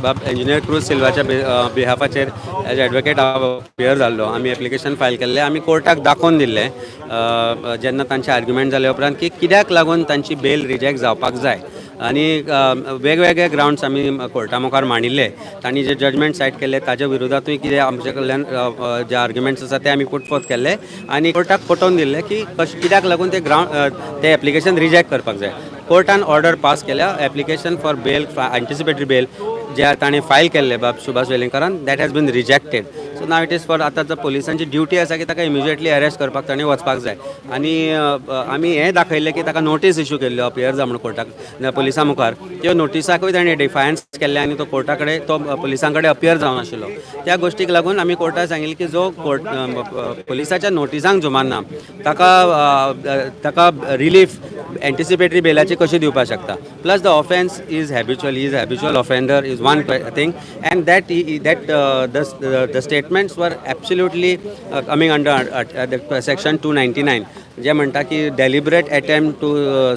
बाब engineer cruise सिल्वाच्या बिहाफाचेर as advocate हांव appear जाल्लो. आमी एप्लिकेशन फायल केल्लें, आमी कोर्टाक दाखोवन दिल्लें जेन्ना तांचे आर्ग्युमेंट जाले उपरांत की कित्याक लागून तांची बेल रिजेक्ट जावपाक जाय आनी वेगवेगळे ग्रावंड्स आमी कोर्टा मुखार मांडिल्ले. तांणी जे जजमेंट सायट केल्ले ताच्या विरोधातूय कितें आमचे कडल्यान जे आर्ग्युमेंट्स आसा ते आमी पुट फोर्थ केल्ले आनी कोर्टाक पटोवन दिल्ले की कशें कित्याक लागून ते ग्रावंड ते एप्लिकेशन रिजेक्ट करपाक जाय. कोर्टान ऑर्डर पास केल्या. Application for bail, anticipatory bail जे ताणें फायल केल्ले बाब Subhash वेलिंगकारान, that has been rejected. So now it is for आतां जर पोलिसांची ड्युटी आसा की ताका इमिजिएटली अरेस्ट करपाक ताणें वचपाक जाय. आनी आमी हें दाखयल्लें की ताका नोटीस इशू केल्ल्यो अपियर जा म्हणून कोर्टाक, पोलिसां मुखार. त्यो नोटिसाकूय ताणें डिफायन्स केल्लें आनी तो कोर्टा कडेन, तो पोलिसां कडेन अपियर जावनाशिल्लो. त्या गोश्टीक लागून आमी कोर्टाक सांगिल्लें की जो कोर्ट पोलिसाच्या नोटिसांक जुमानना ताका रिलीफ एंटिसिपेटरी बेलाची कशी दिवपाक शकता? Plus the offence is habitual, is habitual offender is one thing, and that the statements were absolutely coming under section 299, जे म्हणटा की deliberate attempt to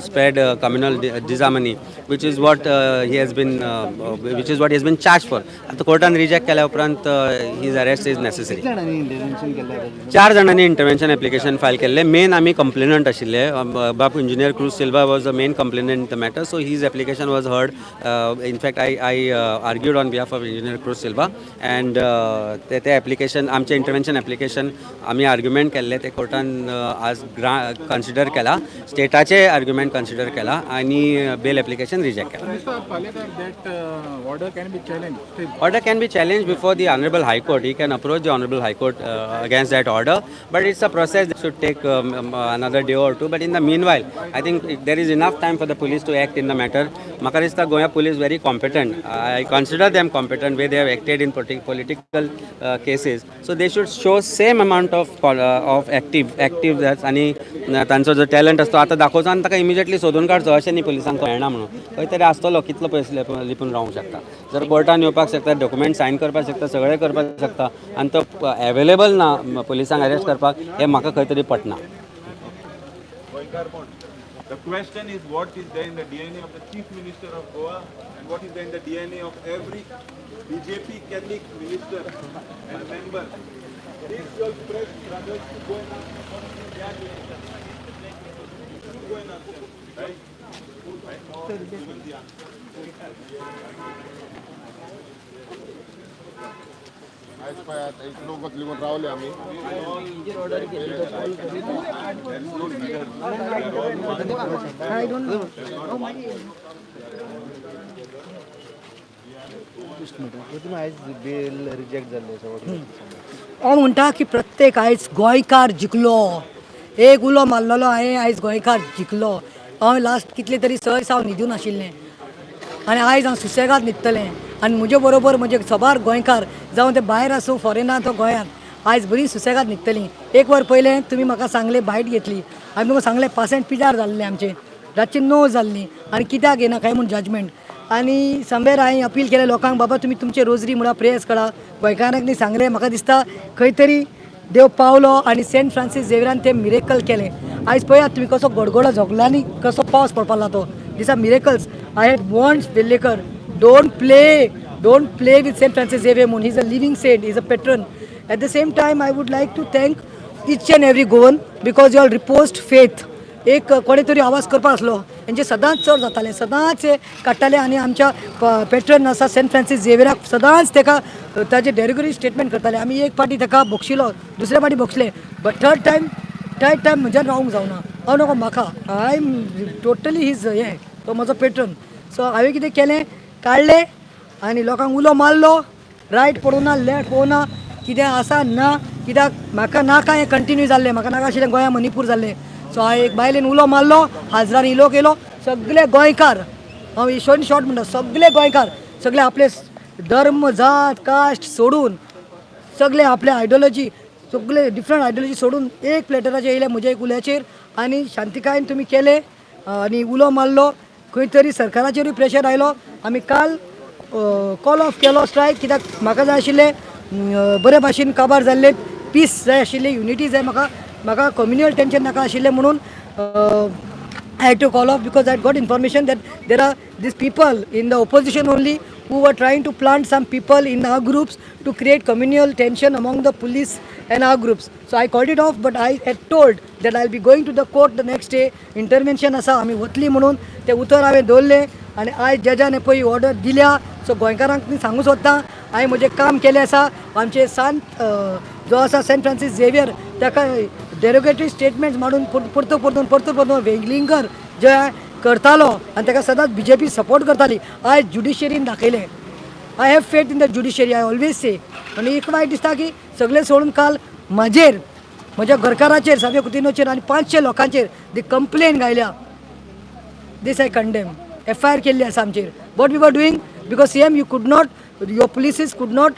spread communal disharmony, which is what has been charged for. आतां कोर्टान reject केल्या उपरांत his arrest is necessary. कितल्या जाणांनी intervention केल्लें ताजेर? चार जाणांनी इंटरव्हेन्शन एप्लिकेशन फायल केल्लें. मेन आमी कंप्लेनंट आशिल्ले. बाब engineer cruise Silva was the main complainant in the matter, so his application was heard. In fact, I argued on behalf of Engineer Cruz Silva and ते ते application, आमचें intervention application आमी argument केल्ले, ते कोर्टान आज ग्रा कन्सिडर केला, स्टेटाचे argument consider केला आनी बेल एप्लिकेशन रिजेक्ट केला. Mr. Palekar, that order can be challenged still. Order can be challenged before the Honorable High Court. He can approach the Honorable High Court against that order. But it's a process that should take another day or two. But in the meanwhile, I think there is enough time for the police to act in the matter. म्हाका दिसता Goa police very competent. I consider them competent, way they have acted in political cases. So they should show same amount of active आनी तांचो जो talent आसतो आतां दाखोवचो आनी ताका इमिजिएटली सोदून काडचो. अशें न्ही पोलिसांक मेळना म्हणून. खंय तरी आसतलो, कितलो पयस लिपून रावंक शकता? जर कोर्टान येवपाक शकता, डॉक्युमेंट सायन करपाक शकता, सगळें करपाक शकता आनी तो एवेलेबल ना पोलिसांक अरेस्ट करपाक, हें म्हाका खंय तरी पटना. गोंयकार. The question is, what is there in the DNA of the Chief Minister of Goa and what is there in the DNA of every BJP Catholic minister and member? Please your press brothers to go and ask what is in their DNA. You go and ask them, right? Right? Or given the answer. आयज पळय आतां इतलो वगत लिगून रावले आमी. There is no leader. They are all one. प्रतिमा, आयज बेल reject जाल्ली आसा, what is? हांव म्हणटा की प्रत्येक आयज गोंयकार जिखलो. एक उलो मारलेलो हांवें, आयज गोंयकार जिखलो. हांव लास्ट कितले तरी 6 दीस हांव न्हिदून आशिल्लें आनी आयज हांव सुसेगाद न्हिदतलें आनी म्हजे बरोबर म्हजे सबार गोंयकार, जावं ते भायर आसूं, फॉरेनात वा गोंयांत, आयज बरी सुसेगाद न्हिदतलीं. एक वर पयलें तुमी म्हाका सांगलें, बायट घेतली. हांवें तुमकां सांगलें, पासेंट पिड्यार जाल्लें आमचें, रातचें 9 जाल्लीं आनी कित्याक येना काय म्हूण जजमेंट. आनी समवेर हांवें अपील केलें लोकांक, बाबा तुमी तुमचे रोजरी म्हणा, प्रेयर्स करा. गोंयकारांक सांगलें. म्हाका दिसता खंय तरी देव पावलो आनी सेंट फ्रांसीस झेवियरान तें मिरेकल केलें. आयज पळयात तुमी, कसो गडगडो जोगलांनी कसो पावस पडपाक लागलो. These are miracles. I had warned Velekar, don't play, don't play with Saint Francis Xavier म्हणून. He is a living saint, is a patron. At the same time, I would like to thank each and every Goan because you all reposed faith. एक कोणे तरी आवाज करपा आसलो. हेंचे सदांच चड जातालें, सदांच हे काडटाले आनी आमच्या पेट्रन आसा सेंट फ्रांसीस झेवियराक सदांच ताका ताजे डेरोगेटरी स्टेटमेंट करताले. आमी एक पाटी ताका बक्षिलो, दुसरे पाटी बक्षले, but third time म्हज्यान रावंक जावना. हांव नको म्हाका, I am totally his हें, तो म्हजो पेट्रन. सो हांवें कितें केलें, काडलें आनी लोकांक उलो मारलो. रायट पडूं ना, लेफ्ट पळोवना, कितें आसा ना, कित्याक म्हाका नाका हें कंटिन्यू जाल्लें. म्हाका नाका आशिल्लें गोंया मणिपूर जाल्लें. सो हांवें एक बायलेन उलो मारलो, हजरांनी लोक येयलो. सगळे गोंयकार, हांव शॉर्ट शॉर्ट म्हणटा, सगळे गोंयकार, सगळे आपले धर्म, जात, कास्ट सोडून, सगळे आपले आयडियोलॉजी, सगळे डिफरंट आयडियोलॉजी सोडून एक प्लेटराचेर येयले म्हज्या एक उल्याचेर आनी शांतिकायेन तुमी केले आनी उलो मारलो. खंय तरी सरकाराचेरूय प्रेशर आयलो. आमी काल कॉल ऑफ केलो स्ट्रायक, कित्याक म्हाका जाय आशिल्लें बरे भाशेन काबार जाल्ले, पीस जाय आशिल्लें, युनिटी जाय म्हाका. म्हाका कम्युनल टेंशन नाका आशिल्लें म्हणून I had to call off because I got information that there are these people in the opposition only who who were trying to plant some people in our groups to create communal tension among the police and our groups. So I called it off, but I had told that I'll be going to the court the next day. Intervention आसा, आमी वतली म्हणून तें उतर हांवें दवरलें आनी आयज जजान पळय ऑर्डर दिल्या. सो गोंयकारांक मी सांगूं सोदता, हांवें म्हजें काम केलें आसा. आमचे सान जो आसा सेंट फ्रांसीस झेवियर, ताका डेरोगेटरी स्टेटमेंट्स मांडून परतून परतून परतून परतून वेंगलिंगर जे करतालो आनी ताका सदांच बीजेपी सपोर्ट करताली, आयज ज्युडिशरीन दाखयलें. I have faith in the judiciary, I always say. आनी एक वायट दिसता की सगळें सोडून काल म्हाजेर, म्हज्या घरकाराचेर, सावय कुतिनोचेर आनी 500 लोकांचेर दी complain घायल्या. This I condemn. FIR केल्ली आसा आमचेर. What we were doing, because CM, you could not, your polices could not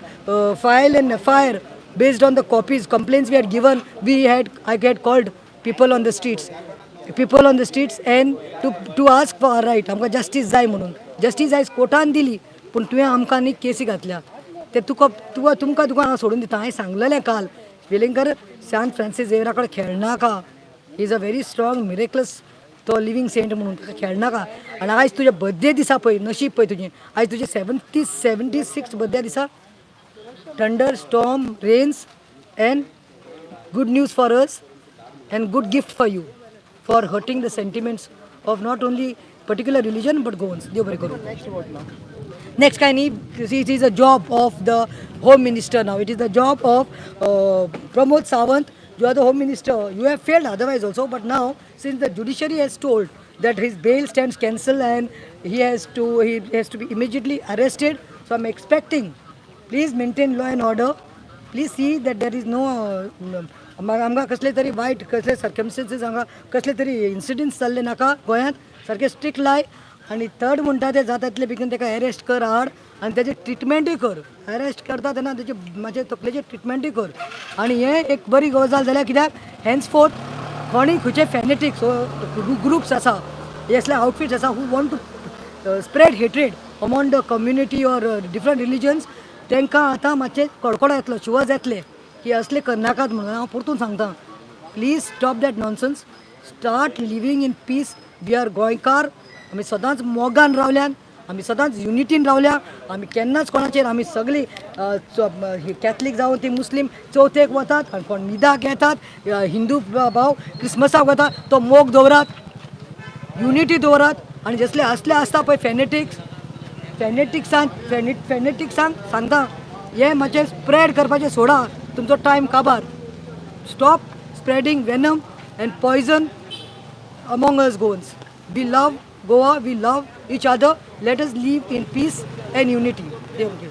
file an FIR based on the copies, complaints we had given. We had I had called people on the streets, people on the streets and to ask for our right. आमकां justice जाय म्हणून. Justice आयज कोर्टान दिली, पूण तुवें आमकां न्ही केसी घातल्या. ते तुका तुका तुमकां तुका हांव सोडून दिता. हांवें सांगलेलें काल, वेलिंगकर, सांत फ्रांसीस झेवियरा कडेन खेळनाका. Is a very strong miraculous तो लिवींग सेंट म्हणून ताका खेळनाका. आनी आयज तुज्या बर्थडे दिसा पळय, नशीब पळय तुजें, आयज तुजें 76 बर्थडे दिसा thunder storm rains and good news for us and good gift for you for hurting the sentiments of not only particular religion but Goans. देव बरें करूं. नेक्स्ट काय न्ही, it is a job of the home minister now. It is the job of Pramod Sawant. You are the home minister. You have failed otherwise also, but now since the judiciary has told that his bail stands cancelled and he has to be immediately arrested, so I'm expecting, please maintain law and order. Please see that there is no आमकां कसले तरी वायट कसले सर्कमस्टन्सीस, हांगा कसले तरी incidence जाल्ले नाका गोंयांत. सारके स्ट्रिक्ट लाय आनी थर्ड म्हणटा ते जाता तितले बेगीन ताका अरेस्ट कर, हाड आनी तेजें ट्रिटमेंटूय कर. अरेस्ट करता तेन्ना तेजे मातशें तकलेचें ट्रिटमेंटूय कर. आनी हें एक बरी गजाल जाल्या, कित्याक हेन्स फोर्थ कोणीय खंयचे फॅनेटिक्स ग्रुप्स आसा, हे असले आउटफिट्स आसा who want to spread hatred among the community or different religions, तांकां आतां मातशें कडकडो येतलो, शिवज येतले की असले करनाकात म्हणून. हांव परतून सांगता, please stop that nonsense, start living in peace. We are गोंयकार. आमी सदांच मोगान रावल्यात, आमी सदांच युनिटीन रावल्या. आमी केन्नाच कोणाचेर, आमी सगळीं कॅथलीक जावं ती मुस्लीम चवथेक वतात आनी कोण ईदाक येतात, हिंदू भाव क्रिसमसाक वता. तो मोग दवरात, युनिटी दवरात. आनी जसले असले आसता पळय फॅनेटिक्स, फॅनेटिक्सान फॅनेटिक्सांक सांगता, हे मातशें स्प्रेड करपाचें सोडा. तुमचो टायम काबार. Stop spreading venom and poison among us Goans. We love Goa, we love each other. Let us live in peace and unity. Thank you.